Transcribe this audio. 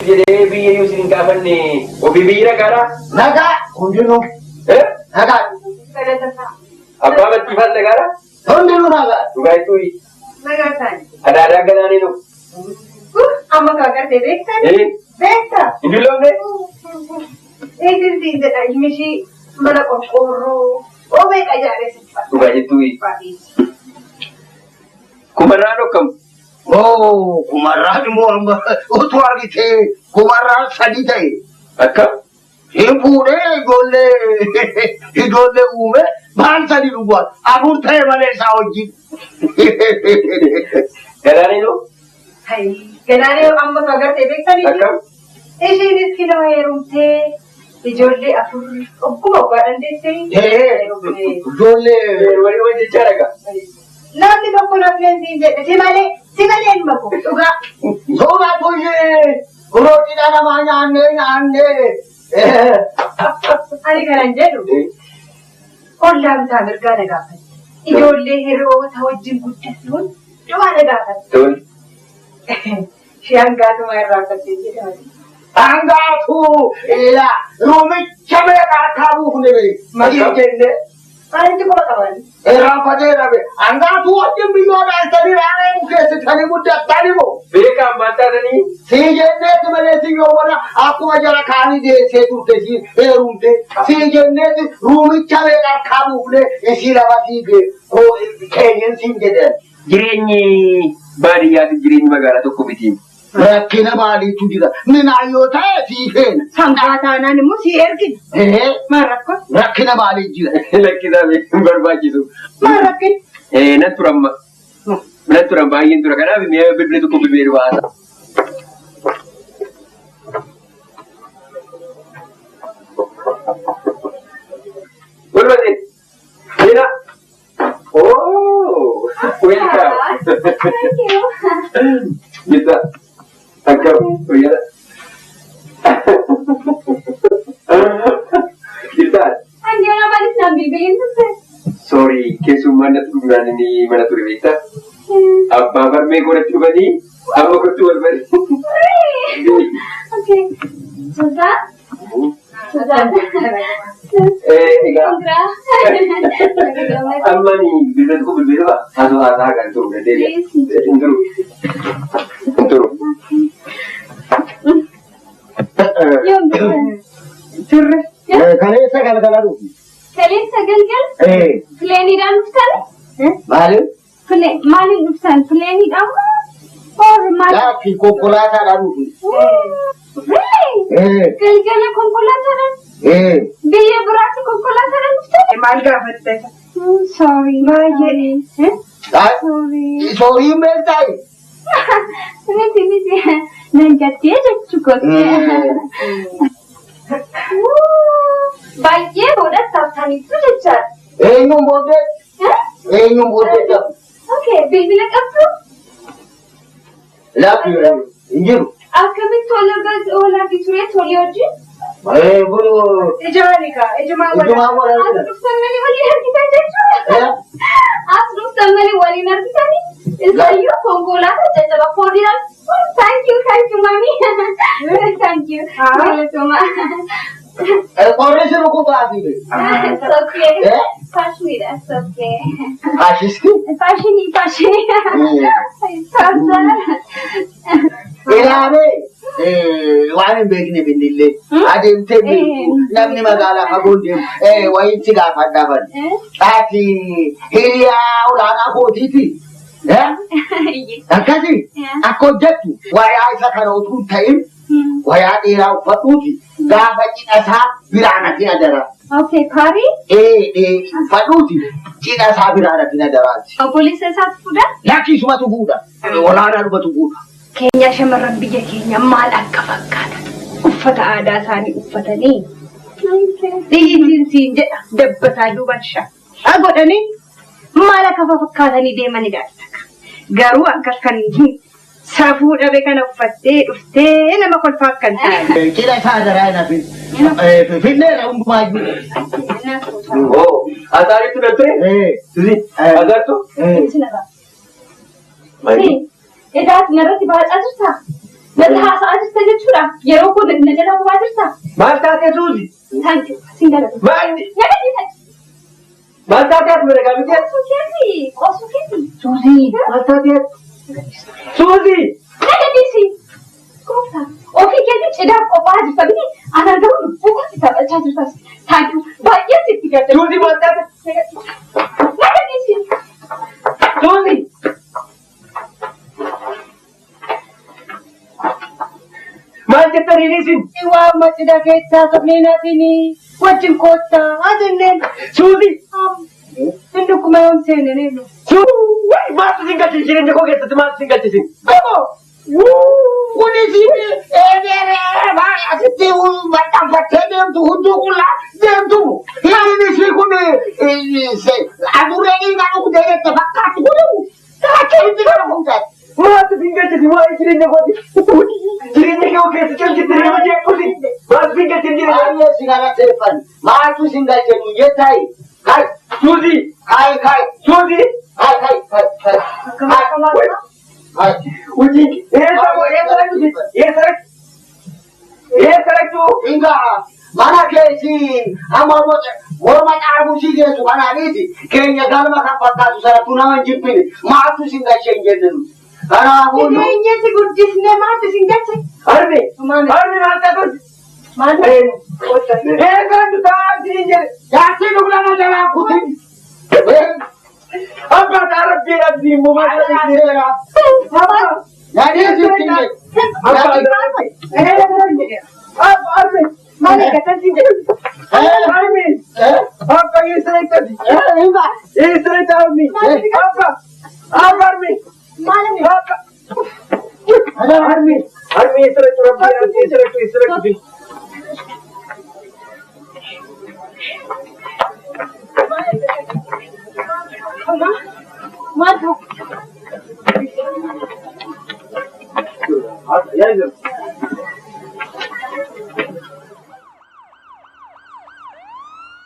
Jedhee biyya iyyuu isin hin gaafanne ofii biyyi nagaadhaa? Nagaa hundinuu Eh? nagaa. Abbaa battiifaas nagaadhaa? Hundinuu nagaa. Dhugaa jechuun Nagaa isaanii. adaadaan galaanee nu. Amma kan agartee beektan? Eh? Beektaa? Hin dulloomne? Eesin siin jedha ilmi ishii mana qorqoorroo oomee qajaaree sitti Dhugaa jettuu kumarraa dhokkamu. Oo kumarraan immoo amma utuu argitee kumarraan sadi ta'e. Akkam? Hin fuudhee ijoollee ijoollee uume maal sadi dhugaa afur ta'e malee isaa wajjin. Galaanee nu? Galaanee amma kan agartee beektanii? Akkam? Ishiinis kinoo heerumtee ijoollee afur ogguma oggaa dandeessee. Ee ijoollee Walii wajjin jechaa dhagaa. Namni tokko namni siin jedhe si malee si malee ilma koo dhugaa. Soba tuyee roodhidha namaa nyaannee nyaannee. Ani kanan jedhu ollaan isaa mirgaa na gaafate. Ijoollee hiriyoota wajjin guddatte hundumaa na gaafate. Tole. Ishee hangaatuma irraanfattee jedhamati. Hangaatu ila ruumicha meeqa akka buufne maqii jenne Maalitti quba qaban? irraanfatee dhabe. Hangaatu wajjin biyyoo dhaaltanii raaree bukeessitanii guddattanii moo? Beekaan maal taatanii? Sii jenneeti malee si yoowwana akkuma jara kaanii deessee turte si heerumte. Sii jenneeti ruumicha meeqa akka buufne isii lafa sii keenyen siin jedhan. Jireenyi baadiyyaatiif jireenyi magaalaa tokko miti. Rakkina maaliitu jira? Minaan yoo ta'e sii feena. Sangaa taanaan immoo sii ergina. Ee Maal rakkoo? Rakkina maalii jira? Lakkisaa hin barbaachisu. Maal rakkina? Eh, nan tura amma. Nan tura baay'een tura. Kanaaf mi'a bilbila tokko bilbilee baasa. Walumatti. Seenaa. Oh, welcome. Thank you. Jirta. Akkam guyyaadha. Jirta. Anjana maaliif naan bilbiliin turte? Sorry, keessummaan natti dhufnaan inni mana ture beektaa? Abbaa barmee godhatti dhufanii amma kottu wal bari. Really? Okay. Sultan? Sultan. Eh, egaa Congra. Amma ni bilbila tokko bilbila ba? Haasoo haasaa kan turu dandeenya. Hin turu. Hin turu. Yoom dhuftan? Turre. Kaleessa galgala dhufu. Kaleessa galgal pileeniidhaan dhuftani? Maali? Maaliin dhuftan? Pileeniidhaan moo? Or maal? Laakki konkolaataadhaan dhufu. Really? Galgala konkolaataadhaan? Biyya biraatti konkolaataadhaan dhuftan? Maal gaafatte? Sorry. Baay'ee. Sorry. Sorry beektaa? Miti miti. Nan jettee jechuu kooti. Baay'ee boodatti haftaniittu jechaadha. Eenyuun booddee? Eenyuun booddee? Okay, bilbila qabdu? Laakki hin jiru. Akkamitti wal argitu tolii wajjin? Kun Ijumaan egaa ijumaan ijumaan wal As argina. dhuftan malee waliin argitan jechuudha. As dhuftan malee waliin argitanii? Isayyuu konkolaataa caccaba foodiidhaan. Thank you, thank you, mami. Thank you. Galatoma. Qorri si rukutaafi. It's okay. Faashiniidha, it's okay. Faashisti? Faashinii, faashinii. Ilaalee waan hin beekne binnillee adeemtee beektu namni magaalaa fagoo deemu wayiin si gaafadhaa bani. Ati hiriyaa olaanaa kootiiti. Akkasi akka hojjettu wayaa isa kana utuu hin ta'in wayaa dheeraa uffadhuuti gaafa cidha isaa biraan ati adaraa. Okay, paarii. Ee uffadhuuti cidha isaa biraan ati adaraati. Obboleessa isaatu fuudha? Lakki isumatu fuudha. Olaanaa dhumatu fuudha. Keenya shamarran biyya keenya maal akka fakkaatan uffata aadaa isaanii uffatanii dhiitiin siin jedha dabbasaa duuban shaa godhanii maal akka fakkaatanii deeman ilaalta. Garuu akkas kan safuu dhabe kana uffattee dhuftee nama kolfaa akkan taane. Cidha isaa adaraa hin hafin. Finneera hundumaayyuu. Oh, asaaritti fudhattee? Suzi, agartu? Maali? Edaa ati narratti baacaa jirtaa? Natti haasa'aa jirta jechuudha. Na jala gubaa jirta? Maal taatee Suuzi? Thank you. Siin galata. Maal Na gadhiisa. maal taatee as bira gaafite? Qoosuu keeti. Qoosuu keeti. Suuzi maal taatee? Suuzi! Na gadhiisi. Gooftaa. Ofii keetii cidhaaf qophaa'aa jirta miti. Anaan garuu lubbuu kootti taphachaa jirtas. Thank you. Baay'ee sitti gadda. Suuzi maal taate? Na gadhiisi. Suuzi! Maal jettaniin isin? Waan cidha keessaa sofneen hafini wajjin koottaa haa jenneen. Suuzi! Inni dhukkuba yoom seene neenu. Suuzi! Maaltu sin galchise jireenya koo keessatti maaltu sin galchise? Kunis asitti maxxanfattee deemtu hunduu qullaa deemtu. Hiriin ishii kun adurree dhiigaa dhugdee jette fakkaatti kun akkamitti kana fuudhan. Maaltu sin galchise waa'ee jireenya kooti? Jireenya koo keessa calchite nama jeequsi. Maaltu sin galchise jireenya? Baay'ee si galateeffan maaltu sin galche nu jettayi kai Suuzi! kai kai Suuzi! kai kai kai kai kai. Hojii eessa eessa eessa eessa dhaqxu? Inga mana keessi amma morma caabuusii geessu kanaaniiti keenya galma kan fakkaatu sanattuu nama hin jibbine maaltu sin galche hin jenne nuti. Kanaafuu nu Jireenyatti guddisnee maaltu isin galche? Harmi! Maal? Harmi maal taatu? Maal? Eessa dhaqxu taa'aa jedhe. jaartii dhuglama jalaa kutin. Abbaa rabbii dhabdii immoo maal taatu? Yaadee sitti hin jedhu. Abba harmi! Maal eeggatan siin jedhu? Harmi! Abba eessa dhaqxati? Inga Eessa dhaqxa harmi? Abba! Abba harmi! Maal inni? Abba! Harmi! Harmi eessa dhaqxu rabbii dhabdii eessa dhaqxu eessa dhaqxu? Maal ta'u? Yaa